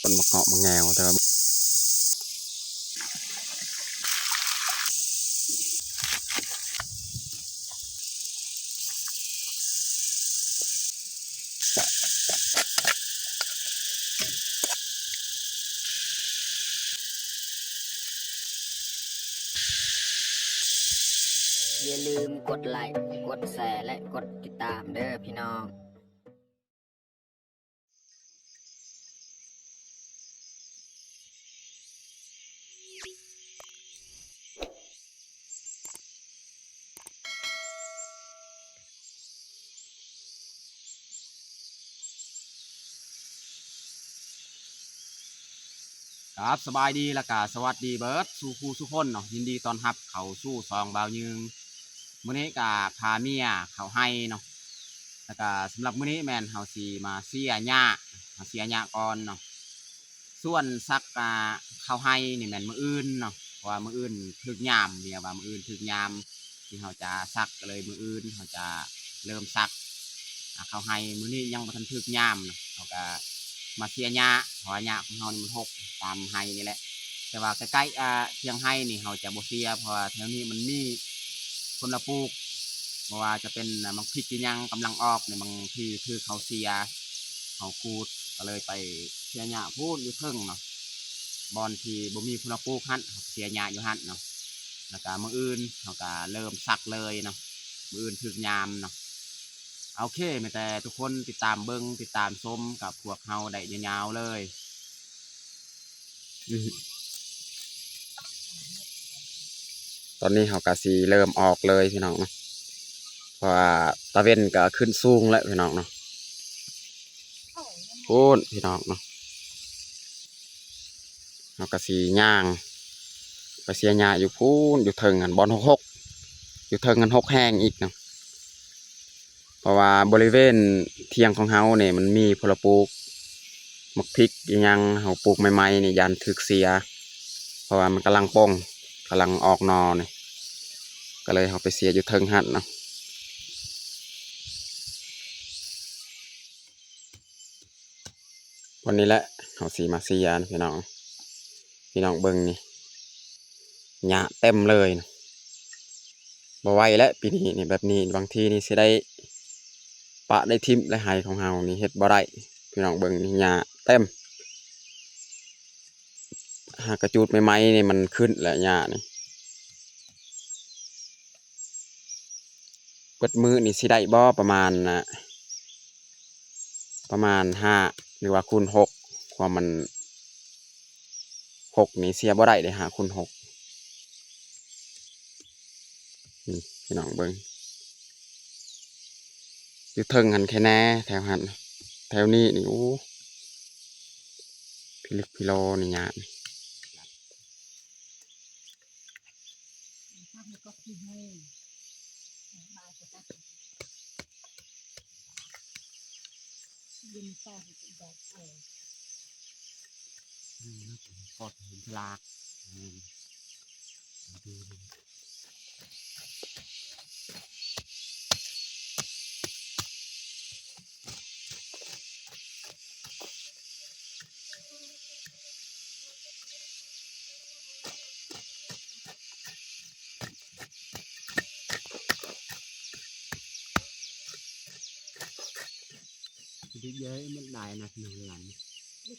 ຕົ້ນໝາກເງາະໝາກແງວ ແຕ່ວ່າ ຢ່າລືມກົດໄລ້ ກົດແຊ ແລະ ກົດຕິດຕາມເດີພີ່ນ້ອງ. ຄັບ ສະບາຍດີ ແລ້ວກະສະຫວັດດີເບີດສູ່ຄູ່ສູ່ຄົນເນາະ, ຍິນດີຕ້ອນຮັບເຂົ້າສູ່ຊ່ອງບ່າວຍືງ. ມື້ນີ້ກະພາເມຍເຂົ້າໄຮ່ເນາະ, ແລ້ວກະສຳລັບມື້ນີ້ແມ່ນເຮົາຊິມາເສຍຫຍ້າ ມາເສຍຫຍ້າກ່ອນເນາະ. ສ່ວນສັກ ອ່າ ເຂົ້າໄຮ່ນີ້ແມ່ນມື້ອື່ນເນາະ, ເພາະວ່າມື້ອື່ນຖືກຍາມ, ເມຍວ່າມື້ອື່ນຖືກຍາມທີ່ເຮົາຈະສັກ, ກໍເລີຍມື້ອື່ນເຮົາຈະເລີ່ມສັກ ອ່າ ເຂົ້າໄຮ່. ມື້ນີ້ຍັງບໍ່ທັນຖືກຍາມເນາະ, ເຮົາກໍມາເສຍຫຍ້າ ເພາະວ່າຫຍ້າຂອງເຮົານີ້ມັນຮົກຕາມໄຮ່ນີ້ແຫຼະ. ແຕ່ວ່າໃກ້ໆ ອ່າ ທຽງໄຮ່ນີ້ເຮົາຈະບໍ່ເສຍ ເພາະວ່າແຖວນີ້ມັນມີຜົນລະປູກ, ບໍ່ວ່າຈະເປັນ ອ່າ ໝາກພິກອີ່ຫຍັງກຳລັງອອກນີ້, ບາງທີຖືກເຂົາເສຍ ເຮົາຂູດ ກໍເລີຍໄປເສຍຫຍ້າພຸ້ນຢູ່ເທິງເນາະ, ບ່ອນທີ່ບໍ່ມີຜົນລະປູກຫັ້ນ ເຮົາເສຍຫຍ້າຢູ່ຫັ້ນເນາະ. ແລ້ວກະມື້ອື່ນເຮົາກະເລີ່ມສັກເລີຍເນາະ, ມື້ອື່ນຖືກຍາມເນາະ. ໂອເຄ ມີແຕ່ທຸກຄົນຕິດຕາມເບິ່ງ ຕິດຕາມຊົມກັບພວກເຮົາໄດ້ຍາວໆເລີຍ. ຕອນນີ້ເຮົາກະຊິເລີ່ມອອກເລີຍພີ່ນ້ອງເນາະ, ເພາະວ່າຕາເວັນກະຂຶ້ນສູງແລ້ວພີ່ນ້ອງເນາະ. ພຸ້ນພີ່ນ້ອງເນາະ, ເຮົາກະຊິຍ່າງໄປເສຍຫຍ້າຢູ່ພຸ້ນ ຢູ່ເທິງຫັ້ນ ບ່ອນຮົກໆ ຢູ່ເທິງຫັ້ນຮົກແຮງອີກເນາະ. ເພາະວ່າບໍລິເວນທຽງຂອງເຮົານີ້ມັນມີຜົນລະປູກ ໝາກພິກອີ່ຫຍັງ ເຮົາປູກໃໝ່ໆນີ້ຢ້ານຖືກເສຍ, ເພາະວ່າມັນກຳລັງປົ່ງ ກຳລັງອອກໜໍ່ນີ້, ກໍເລີຍເຮົາໄປເສຍຢູ່ເທິງຫັ້ນເນາະ. ວັນນີ້ແຫຼະ ເຮົາຊິມາເສຍນະພີ່ນ້ອງ, ພີ່ນ້ອງເບິ່ງນີ້ ຫຍ້າເຕັມເລີຍ. ບໍ່ໄຫວແຫຼະ ປີນີ້ນີ້ ແບບນີ້ບາງທີນີ້ຊິໄດ້ປະໄດ້ຖິ້ມແຫຼະ, ໄຮ່ຂອງເຮົານີ້ເຮັດບໍ່ໄດ້. ພີ່ນ້ອງເບິ່ງນີ້ ຫຍ້າເຕັມ, ຫາກະຈູດໃໝ່ໆນີ້ມັນຂຶ້ນແຫຼະ ຫຍ້ານີ້. ເບິດມື້ນີ້ຊິໄດ້ບໍ່ ປະມານນະ ປະມານຫ້າ ຫຼືວ່າຄູນຫົກ, ຄວາມມັນຫົກນີ້ເສຍບໍ່ໄດ້ເດ້ ຫ້າຄູນຫົກ. ນີ້ພີ່ນ້ອງເບິ່ງ ຢູ່ເທິງຫັ້ນແຄ່ແນ່ ແຖວຫັ້ນ ແຖວນີ້ນີ້ ໂອ້ ພິລຶກພິໂລນີ້ຍາກ. ອືມ ກໍເຫັນສະຫຼາກ ອືມ Jadi dia emang lain aku nang lain. Itu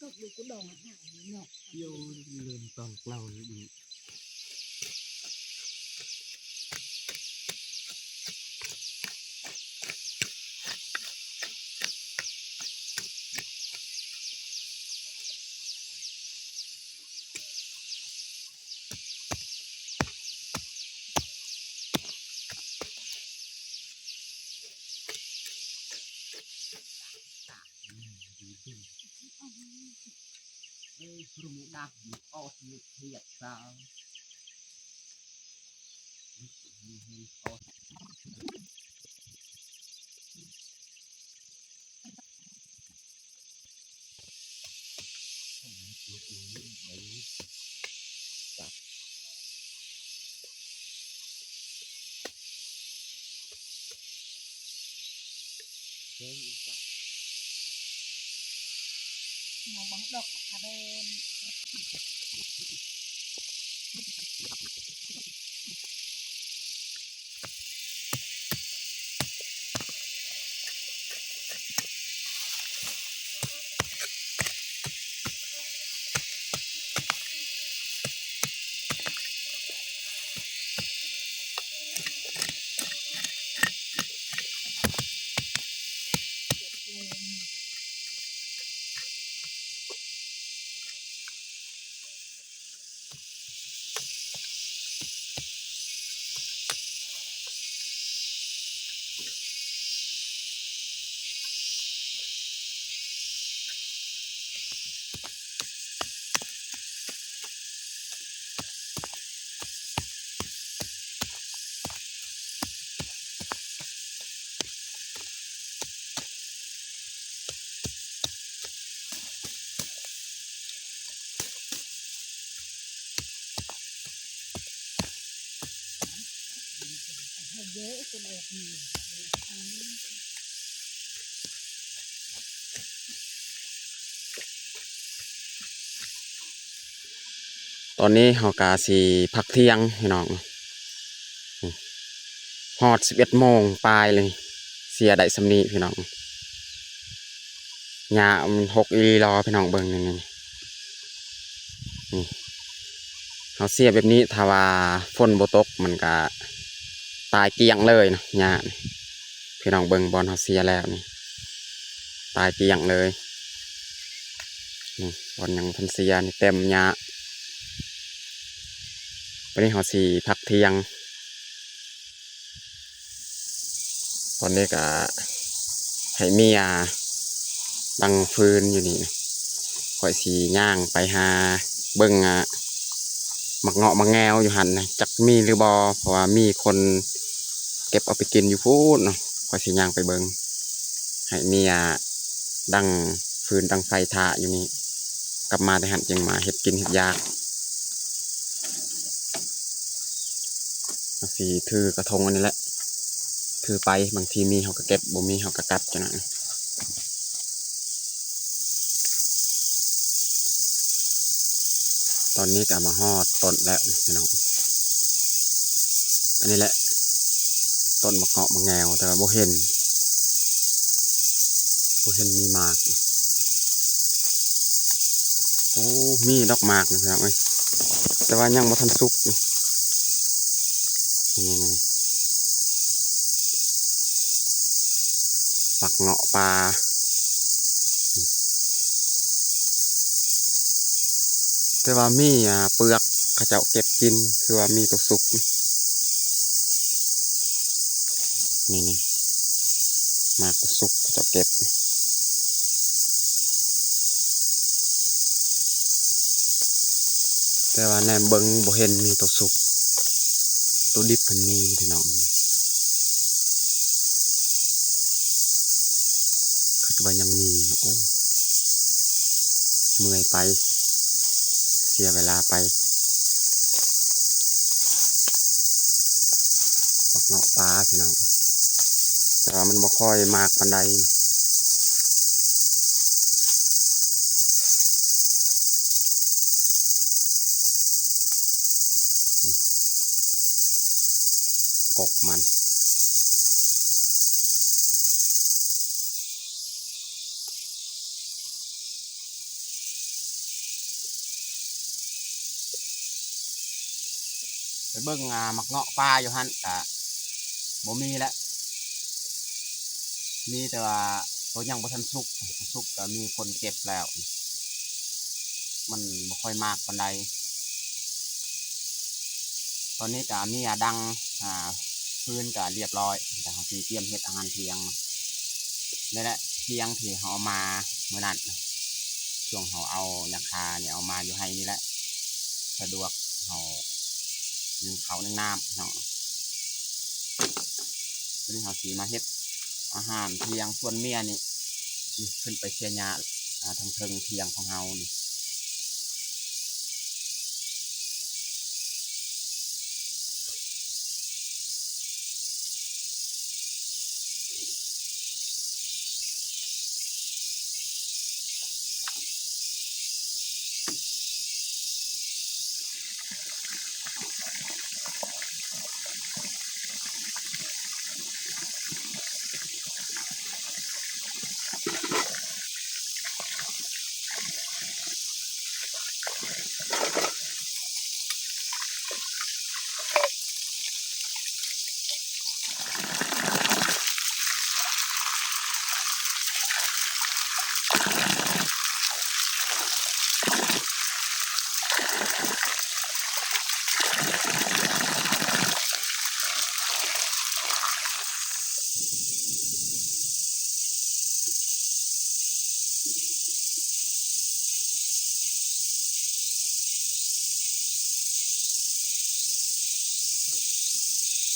kok buku dong, nah, ini. Yo, belum tong klau ini. ເຮົາບັງດອກມະຂາໂດນ. ຕອນນີ້ເຮົາກະຊິພັກທ່ຽງພີ່ນ້ອງ. ຮອດສິບເອັດໂມງປາຍເລີຍ ເສຍໄດ້ສ່ຳນີ້ພີ່ນ້ອງ. ຫຍ້າມັນຫົກອີ່ຫຼີຫຼໍພີ່ນ້ອງ ເບິ່ງນີ້ ນີ້ ນີ້ ເຮົາເສຍແບບນີ້ ຖ້າວ່າຝົນບໍ່ຕົກມັນກະຕາຍກ້ຽງເລີຍເນາະ ຫຍ້ານີ້. ພີ່ນ້ອງເບິ່ງບ່ອນເຮົາເສຍແລ້ວນີ້ ຕາຍກ້ຽງເລີຍ. ນີ້ບ່ອນຍັງບໍ່ທັນເສຍນີ້ເຕັມຫຍ້າ. ບາດນີ້ເຮົາຊິພັກທ່ຽງ. ຕອນນີ້ກະໃຫ້ເມຍດັງຟືນຢູ່ນີ້ ຂ້ອຍຊິຍ່າງໄປຫາເບິ່ງ ອາ ໝາກເງາະໝາກແງວຢູ່ຫັ້ນນະ ຈັກມີຫຼືບໍ່ ເພາະວ່າມີຄົນເກັບເອົາໄປກິນຢູ່ພຸ້ນເນາະ. ຂ້ອຍຊິຍ່າງໄປເບິ່ງ ໃຫ້ເມຍດັງຟືນດັງໄຟຖ້າຢູ່ນີ້ ກັບມາແຕ່ຫັ້ນຈຶ່ງມາເຮັດກິນເຮັດຢາກ. ເຮົາຊິຖືກະທົງອັນນີ້ແຫຼະ ຖືໄປ ບາງທີມີເຮົາກະເກັບ ບໍ່ມີເຮົາກະກັບຈັ່ງນັ້ນ. ຕອນນີ້ກະມາຮອດຕົ້ນແລ້ວພີ່ນ້ອງ. ອັນນີ້ແຫຼະ ຕົ້ນໝາກເງາະໝາກແງວ ແຕ່ວ່າບໍ່ເຫັນ ບໍ່ເຫັນມີໝາກ. ໂອ້ ມີດອກໝາກນີ້ພີ່ນ້ອງເອີຍ ແຕ່ວ່າຍັງບໍ່ທັນສຸກນີ້. ນີ້ໆໆ ໝາກເງາະປ່າ ແຕ່ວ່າມີ ອາ ເປືອກ ເຂົາເຈົ້າເກັບກິນ ຄືວ່າມີໂຕສຸກ. ນີ້ໆ ໝາກໂຕສຸກເຂົາເຈົ້າເກັບ ແຕ່ວ່າແນມເບິ່ງບໍ່ເຫັນມີໂຕສຸກ ໂຕດິບຫັ້ນມີພີ່ນ້ອງ. ຄິດວ່າຍັງມີເນາະ ໂອ້ ເມື່ອຍໄປ ເສຍເວລາໄປ. ໝາກເງາະປ່າພີ່ນ້ອງ ແຕ່ວ່າມັນບໍ່ຄ່ອຍໝາກປານໃດ. ກົກມັນ ໄປເບິ່ງ ອາ ໝາກເງາະປ່າຢູ່ຫັ້ນກະບໍ່ມີແລ້ວ ມີແຕ່ວ່າໂຕຍັງບໍ່ທັນສຸກ ສຸກກະມີຄົນເກັບແລ້ວ ມັນບໍ່ຄ່ອຍໝາກປານໃດ. ຕອນນີ້ກະມີອາດັງ ອາ ຟືນກະລຽບຮ້ອຍ ແລ້ວເຮົາຊິຕຽມເຮັດອາຫານທ່ຽງ. ນີ້ແຫຼະ ທ່ຽງທີ່ເຮົາເອົາມາມື້ນັ້ນ ຊ່ວງເຮົາເອົາຫຍ້າຄານີ້ເອົາມາຢູ່ໄຮ່ນີ້ແຫຼະ ສະດວກເຮົາໜຶ້ງເຂົ້າໜຶ້ງນ້ຳເນາະ. ວັນນີ້ເຮົາຊິມາເຮັດອາຫານທ່ຽງ ສ່ວນເມຍນີ້ ນີ້ຂຶ້ນໄປເສຍຫຍ້າ ອາ ທາງເທິງທ່ຽງຂອງເຮົານີ້. ເ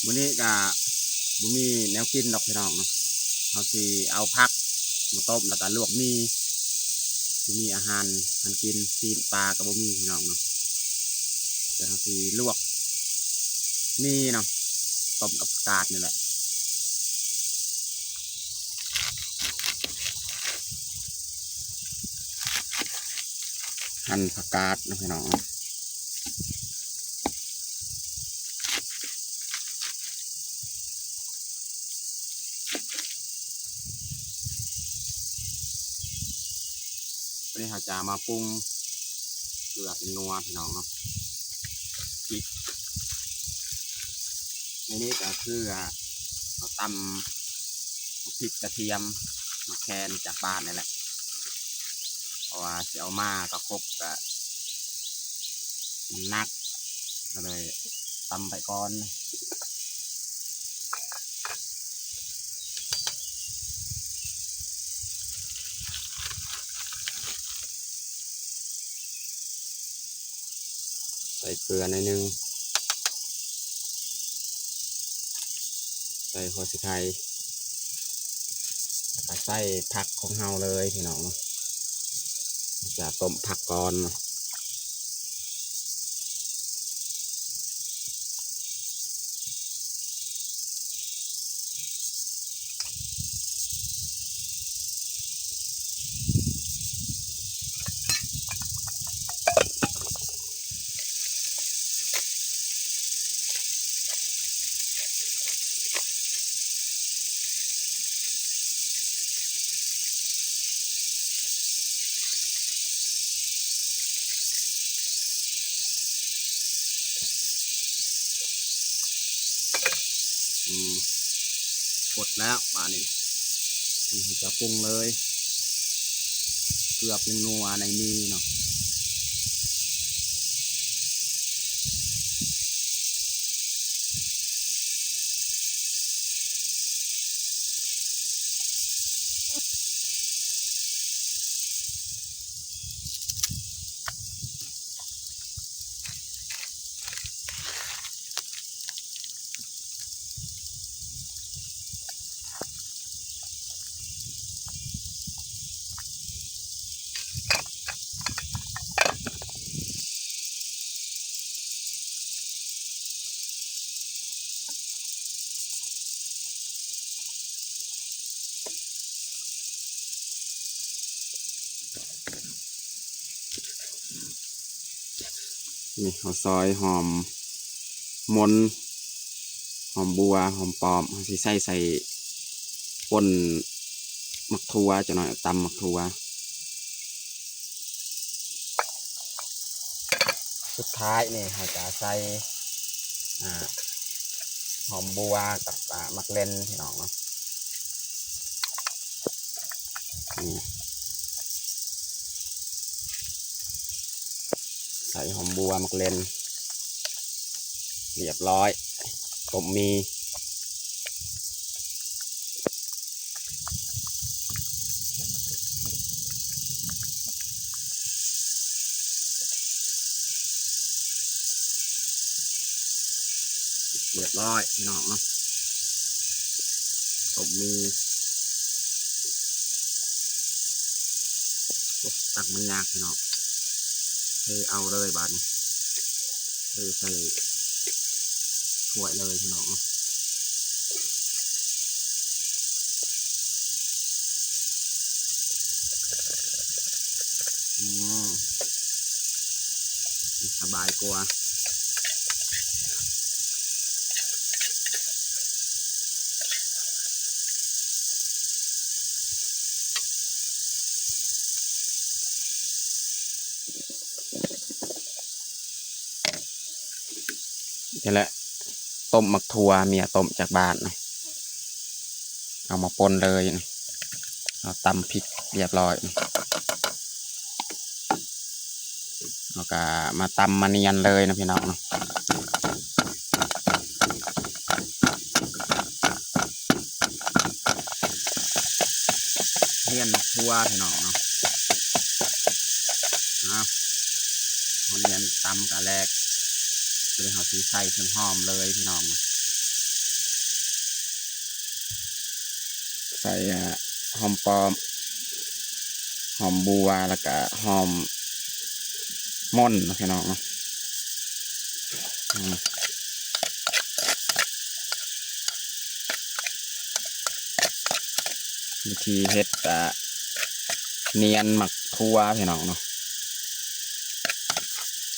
ມື້ນີ້ກະບໍ່ມີແນວກິນດອກພີ່ນ້ອງເນາະ, ເຮົາຊິເອົາຜັກມາຕົ້ມ ແລ້ວກະລວກໝີ່. ບໍ່ມີອາຫານການກິນ, ຊີ້ນປາກະບໍ່ມີພີ່ນ້ອງເນາະ, ແຕ່ເຮົາຊິລວກໝີ່ເນາະ ຕົ້ມກັບຜັກກາດນີ້ແຫຼະ. ຫັ່ນຜັກກາດເນາະພີ່ນ້ອງເນາະ. ວັນນີ້ເຮົາຈະມາປຸງເກືອເປັນນົວພີ່ນ້ອງເນາະ, ພິກ ໃນນີ້ກະຄື ເຮົາຕຳ ພິກກະທຽມ ໝາກແຄນຈາກບ້ານນີ້ແຫຼະ ເພາະວ່າຊິເອົາມາກະຄົບກະມັນໜັກ ກະເລີຍຕຳໄປກ່ອນ. ໃສ່ເກືອໜ້ອຍໜຶ່ງ ໃສ່ຫົວສີໄຄ ແລ້ວກະໃສ່ຜັກຂອງເຮົາເລີຍພີ່ນ້ອງເນາະ, ຈະຕົ້ມຜັກກ່ອນ. ອືມ ໝົດແລ້ວບາດນີ້ ອັນນີ້ຈະປຸງເລີຍ ເກືອເປັນນົວໃນໝີ່ເນາະ. ນີ້ເຮົາຊອຍຫອມມົນ ຫອມບົວ ຫອມປ້ອມ ເຮົາຊິໃສ່ ໃສ່ປົ່ນໝາກຖົ່ວຈັກໜ້ອຍ ຕຳໝາກຖົ່ວ. ສຸດທ້າຍນີ້ເຮົາຈະໃສ່ ອ່າ ຫອມບົວກັບ ອ່າ ໝາກເລັ່ນພີ່ນ້ອງເນາະ. ນີ້ ໃສ່ຫອມບົວ ໝາກເລັ່ນ ລຽບຮ້ອຍ ຕົ້ມໝີ່. ລຽບຮ້ອຍພີ່ນ້ອງເນາະ ຕົ້ມໝີ່. ໂອ້ ຕັກມັນຍາກພີ່ນ້ອງ ເທເອົາເລີຍບາດນີ້ ເທໃສ່ຖ້ວຍເລີຍພີ່ນ້ອງເນາະ. ອືມ ສະບາຍກວ່າ. ນີ້ແຫຼະ ຕົ້ມໝາກຖົ່ວ ເມຍຕົ້ມຈາກບ້ານ ເອົາມາປົ່ນເລີຍ. ເຮົາຕຳພິກລຽບຮ້ອຍ ເຮົາກະມາຕຳມານຽນເລີຍເນາະພີ່ນ້ອງເນາະ. ອືມ ນຽນໝາກຖົ່ວພີ່ນ້ອງເນາະ. ເອົາ ເຮົານຽນຕຳກະແຫຼກ ເຮົາຊິໃສ່ເຄື່ອງຫອມເລີຍພີ່ນ້ອງ. ໃສ່ ອາ ຫອມປ້ອມ ຫອມບົ່ວ ແລ້ວກະຫອມມົນເນາະພີ່ນ້ອງເນາະ. ອືມ ວິທີເຮັດກະນຽນໝາກຖົ່ວພີ່ນ້ອງເນາະ.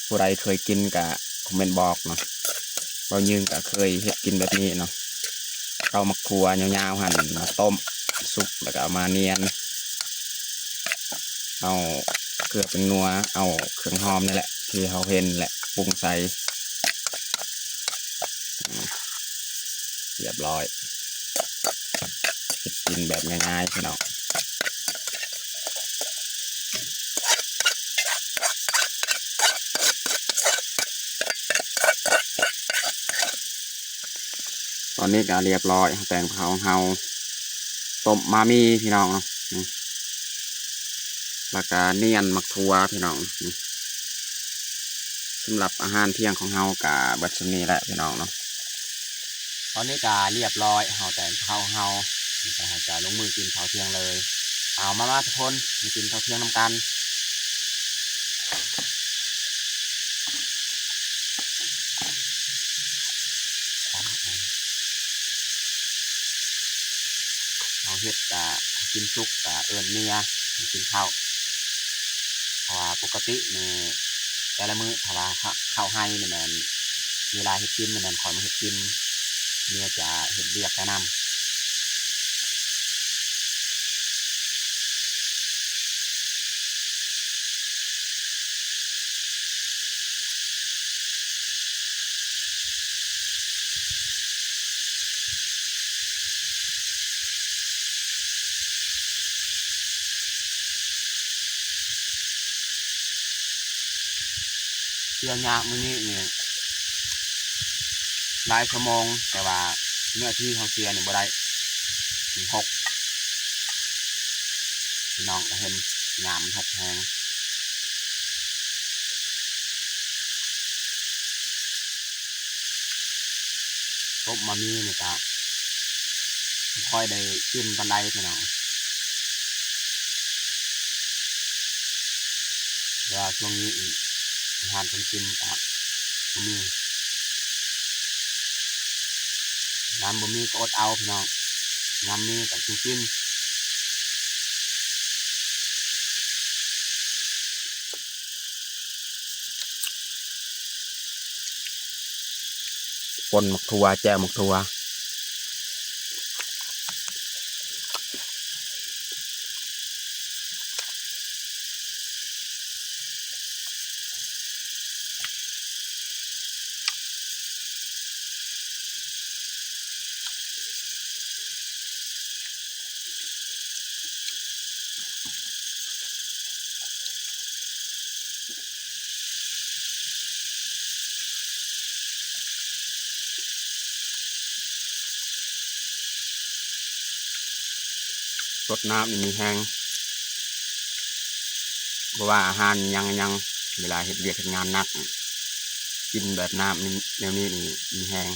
ຜູ້ໃດເຄີຍກິນກະຄອມເມັນບອກເນາະ. ເບົາຍືງກະເຄີຍເຮັດກິນແບບນີ້ເນາະ. ເອົາໝາກຖົ່ວຍາວໆຫັ້ນມາຕົ້ມສຸກ ແລ້ວກະເອົາມານຽນ ເອົາເກືອແປ້ງນົວ ເອົາເຄື່ອງຫອມນີ້ແຫຼະ ທີ່ເຮົາເຫັນແຫຼະ ປຸງໃສ່ ອືມ ລຽບຮ້ອຍ. ເຮັດກິນແບບງ່າຍໆພີ່ນ້ອງ. ຕອນນີ້ກະລຽບຮ້ອຍ ແຕງເຜົາເຮົາ ຕົ້ມມາມີພີ່ນ້ອງເນາະ. ອືມ ແລ້ວກະນຽນໝາກຖົ່ວພີ່ນ້ອງ. ອືມ ສຳລັບອາຫານທ່ຽງຂອງເຮົາກະເບິດສ່ຳນີ້ແຫຼະພີ່ນ້ອງເນາະ. ຕອນນີ້ກະລຽບຮ້ອຍ ເຮົາແຕ່ງເຂົ້າເຮົາ ແລ້ວກະເຮົາຈະລົງມືກິນເຂົ້າທ່ຽງເລີຍ. ເອົາ ມາ ມາທຸກຄົນ ມາກິນເຂົ້າທ່ຽງນຳກັນ. ເຮົາເຮັດກະກິນສຸກກະເອີ້ນເມຍມາກິນເຂົ້າ ເພາະວ່າປົກກະຕິນີ້ ແຕ່ລະມື້ຖ້າວ່າເຂົ້າ ເຂົ້າໄຮ່ນີ້ແມ່ນ ເວລາເຮັດກິນນີ້ແມ່ນຂ້ອຍມາເຮັດກິນ ເມຍຈະເຮັດວຽກໄປນຳ. ເສຍຫຍ້າມື້ນີ້ນີ້ຫຼາຍຊົ່ວໂມງ ແຕ່ວ່າເນື້ອທີ່ເຮົາເສຍນີ້ບໍ່ໄດ້ ມັນຫົກ ພີ່ນ້ອງກະເຫັນ ຫຍ້າມັນຫົກແຮງ. ຕົ້ມມາມີນີ້ກະບໍ່ຄ່ອຍໄດ້ກິນປານໃດພີ່ນ້ອງ ເພາະວ່າຊ່ວງນີ້ອາຫານການກິນກະບໍ່ມີ ຍາມບໍ່ມີກະອົດເອົາພີ່ນ້ອງ ຍາມມີກະກິນ. ປົ່ນໝາກຖົ່ວ ແຈ່ວໝາກຖົ່ວ. ຊົດນ້ຳນີ້ມີແຮງ ບໍ່ວ່າອາຫານຫຍັງຫຍັງ ເວລາເຮັດວຽກເຮັດງານໜັກ ກິນແບບນ້ຳນີ້ ແນວນີ້ນີ້ມີແຮງ.